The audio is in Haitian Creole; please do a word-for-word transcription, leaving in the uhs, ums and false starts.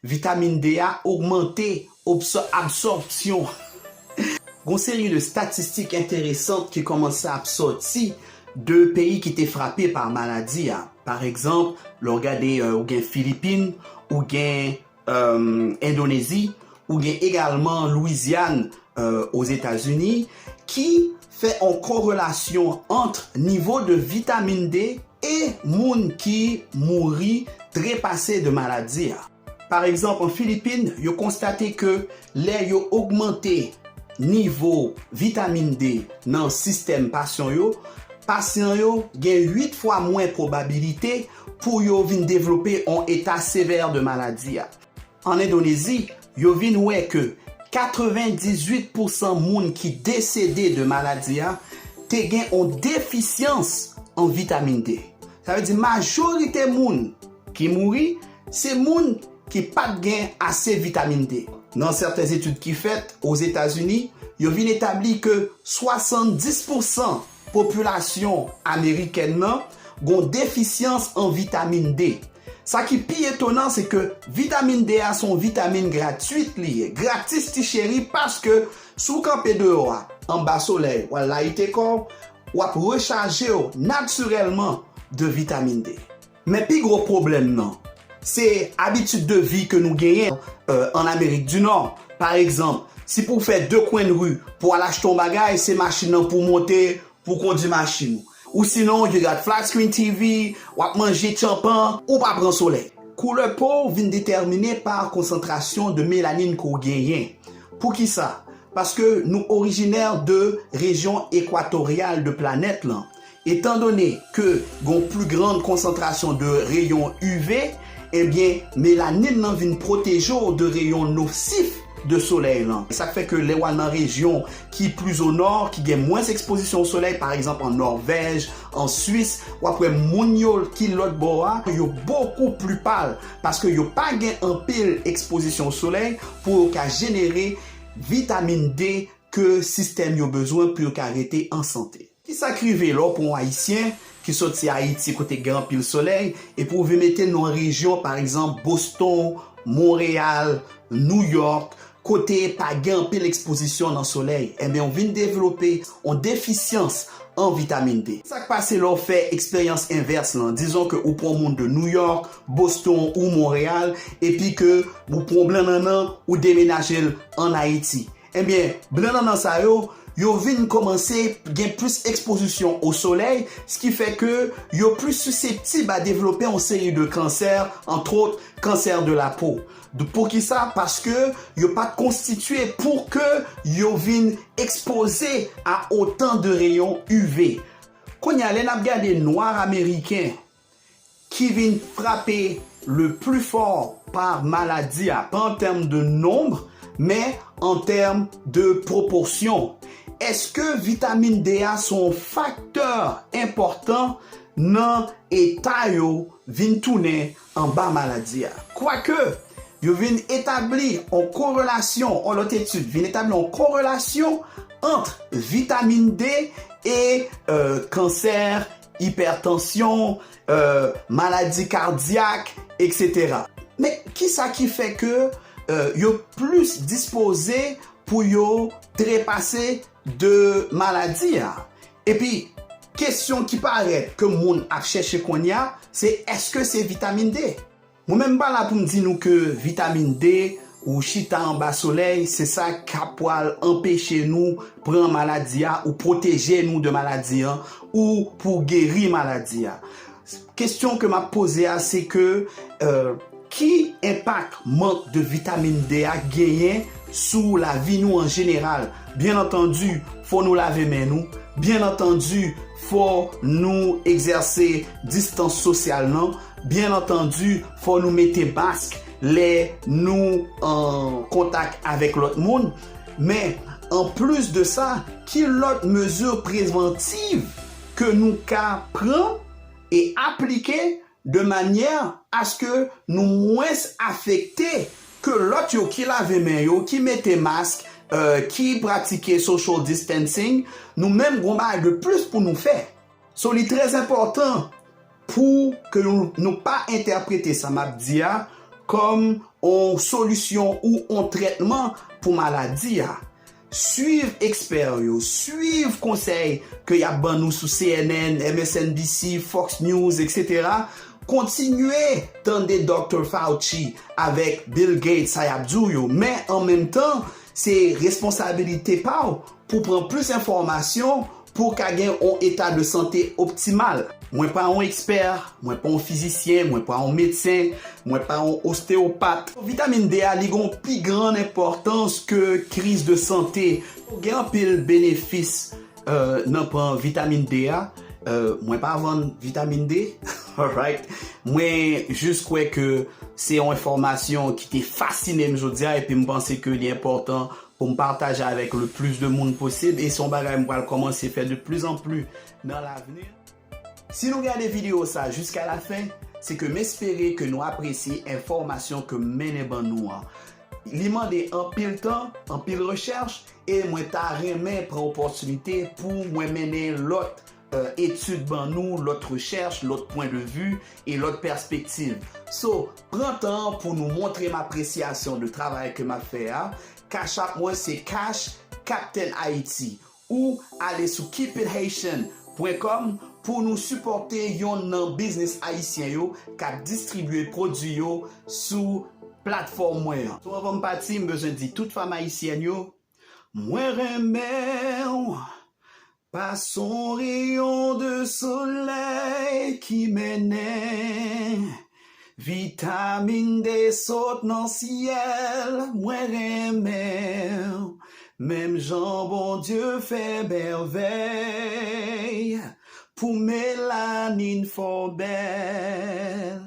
Vitamin D a ogmante obsò-, absòpsyon. Gon seri de statistik enteresan ki kòmanse ap sòti de peyi ki te frape pa maladi a. Pa egzanp, lè w gade, euh, ou gen Filipin, ou gen, euh, Endonezi, ou gen egalman Lwizyàn, euh, Ozetazini, ki fè yon korelasyon ant nivo de vitamin D e moun ki mouri trepase de maladi a. Pa egzanp, an Filipin, yo konstate ke lè yo ogmante nivo vitamin D nan sistèm pasyon yo, pasyan yo gen uit fwa mwen pwobabilite pou yo vin devlope yon eta sevè de maladi a. An Endonezi, yo vin wè ke katrevendizuit pousan moun ki desede de maladi a te gen yon defisyans an vitamin D. Sa vle di majorite moun ki mouri, se moun ki pa t gen ase vitamin D. Nan sèten etid ki fèt Ozetazini, yo vin etabli ke swasanndis pousan popilasyon amerikèn nan gon defisyans an vitamin D. Sa ki pi etonan, se ke vitamin D a se yon vitamin gratwit li ye, gratis ti cheri, paske si w kanpe deyò a, anba solèy, w al layite kò w, w ap rechaje w natirèlman de vitamin D. Men pi gwo pwoblèm nan, se abitid de vi ke nou genyen, euh, an Amerik di Nò. Pa egzanp, si pou w fè de kwen de ri pou w al achte yon bagay, se machin nan pou w monte, pou w kondui machin ou. Ou sinon, you got flat screen T V, w ap manje tchanpan, ou pa pran solèy. Koulè po w vin detèmine pa konsantrasyon de melanin ke w genyen. Poukisa? Paske nou orijinè de rejyon ekwatoryal de planèt lan. Etandone ke gon pli gran konsantrasyon de reyon U V, ebyen, melanin nan vin pwoteje w de reyon nosif de solèy lan. Sa k fè ke lè w al nan rejyon ki pli o nò, ki gen mwens ekspozisyon o solèy, pa egzanp an Nòvèj, an Swis, w ap wè moun yo ki lòt bò a, yo bokou pli pal, paske yo pa gen anpil ekspozisyon o solèy pou yo ka jenere vitamin D ke sistèm yo bezwen pou yo ka rete an sante. Kisa k rive lè w pran yon Ayisyen ki soti Ayiti kote gen anpil solèy, epi w vin mete l nan yon rejyon, pa egzanp, Boston, Monreyal, New York, kote pa gen anpil ekspozisyon nan solèy, ebyen, w vin devlope yon defisyans an vitamin D. Sa k pase lè w fè eksperyans envès lan? Dizon ke ou pran yon moun de New York, Boston ou Monreyal, epi ke ou pran yon blan nannan, ou demenaje l an Ayiti. Ebyen, blan nannan sa yo, yo vin kòmanse gen plis ekspozisyon o solèy, sa ki fè ke yo plis siseptib a devlope yon seri de kansè, antwòt kansè de la po. Poukisa? Paske yo pa t konstitye pou ke yo vin ekspoze a otan de reyon U V. Kounye a, lè n ap gade nwa ameriken ki vin frape le pli fò pa maladi a, pa an tèm de nonb, men an tèm de pwopòsyon. Èske vitamin D a se yon faktè enpòtan nan eta yo vin tounen anba maladi a? Kwake, yo vin etabli yon korelasyon, yon lòt etid vin etabli yon korelasyon ant vitamin D e, euh, kansè, ipètansyon, euh, maladi kadyak, etsetera. Men kisa ki fè ke, euh, yo plis dispoze pou yo trepase de maladi a? Epi, kesyon ki parèt ke moun ap chèche kounye a, se èske se vitamin D? Mwen menm m pa la pou m di nou ke vitamin D ou chita anba solèy, se sa k ap pral anpeche nou pran maladi a ou pwoteje nou de maladi a ou pou geri maladi a. Kesyon ke m ap poze a, se ke, euh, ki enpak mank de vitamin D a genyen sou lavi nou an jeneral? Byen antandi, fò nou lave men nou. Byen antandi, fò nou egzèse distans sosyal nan. Byen antandi, fò nou mete mask lè nou an kontak avèk lòt moun. Men, anplis de sa, ki lòt mezi prevantiv ke nou ka pran e aplike de manyè aske nou mwens afekte ke lòt yo ki lave men yo, ki mete mask, euh, ki pratike social distancing, nou menm gon bagay de plis pou nou fè. So, li trè enpòtan pou ke nou, nou pa entèprete sa m ap di a kòm on solisyon ou on trètman pou maladi a. Swiv ekspè yo, swiv konsèy ke y ap ban nou sou C N N, M S N B C, Fox News, et cetera. Kontinye tande Doktè Fauci avèk Bill Gates, sa y ap di w yo, men an menm tan, se responsabilite pa w pou pran plis enfòmasyon pou w ka gen yon eta de sante optimal. Mwen pa yon ekspè, mwen pa yon fizisyen, mwen pa yon medsen, mwen pa yon osteyopat. Vitamin D a, li gen yon pi gran enpòtans ke kriz de sante. Gen anpil benefis euh, nan pran vitamin D a. Euh, mwen pa vann vitamin D. Alright. Mwen jis kwè ke se yon enfòmasyon ki te fasine m jodi a, epi m panse ke li enpòtan pou m pataje avèk le plis de moun posib, e se yon bagay m pral kòmanse fè de plus en plus nan lavni. Si nou gade videyo sa jiska la fen, se ke m espere ke nou apresye enfòmasyon ke m mennen ban nou an. Li mande anpil tan, anpil rechèch, e mwen ta renmen pran opòtinite pou mwen mennen lòt euh, etid ban nou, lòt rechèch, lòt pwen de vi e lòt pèspektiv. So, pran tan pou nou montre m apresyasyon de travay ke m ap fè a. Cash App mwen se Cash Captain Haiti. Ou ale sou keep it haitian pwen com pou nou sipòte yonn nan biznis ayisyen yo k ap distribye pwodui yo sou platfòm mwen an. So, anvan m pati, m bezwen di tout fanm ayisyèn yo, mwen renmen w. Pa son reyon de solèy ki mennen vitamin D sot nan syèl, mwen renmen w. Menm jan Bondye fè mèvèy pou melanin fè w bèl.